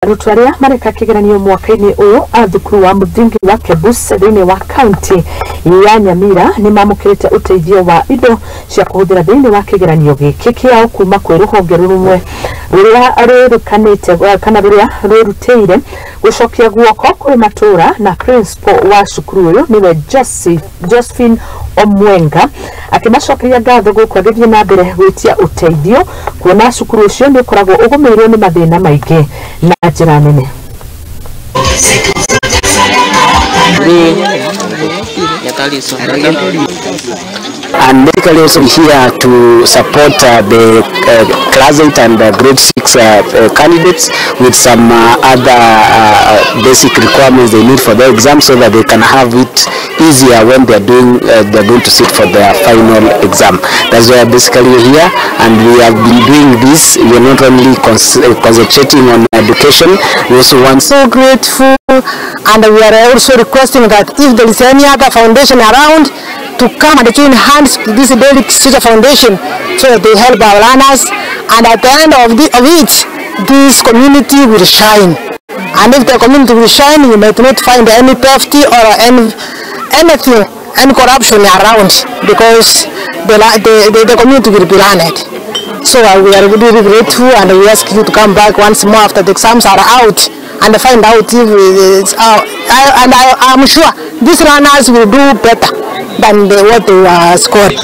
Arutwo arĩa mareka kĩgeranio mwaka-inĩ ũyũ a thukuru wa mũthingi wa Kebus thĩinĩ wa kaunti ya Nyamira nĩ mamũkĩrĩte ũteithio wa indo cia kũhũthĩra thĩinĩ wa kĩgeranio gĩkĩ kĩao kuma kwĩ rũhonge rũmwe rũrĩa rwĩrũkanĩte kana rũrĩa rwĩrutĩire gũcokia guoko kũrĩ matũra, na principal wa cukuru ũyũ nĩwe Josephine Omwenga akĩmacokeria ngatho gũkũ agĩthiĩ na mbere gwĩtia ũteithio kuona cukuru ũcio nĩ ũkoragwo ũgũmĩirwo nĩ mathĩna maingĩ na njĩra nene. And basically also here to support the class 8 and grade 6 candidates with some other basic requirements they need for their exam, so that they can have it easier when they are doing they are going to sit for their final exam. That's why basically we're here, and we have been doing this. We are not only concentrating on education, we also want so grateful, and we are also requesting that if there is any other foundation around to come and join hands to this Derek City Foundation so that they help our learners, and at the end of it, this community will shine. And if the community will shine, you might not find any theft or anything, any corruption around, because the community will be learned. So we are really grateful, and we ask you to come back once more after the exams are out and find out if it's out. And I'm sure these learners will do better than what they were scored.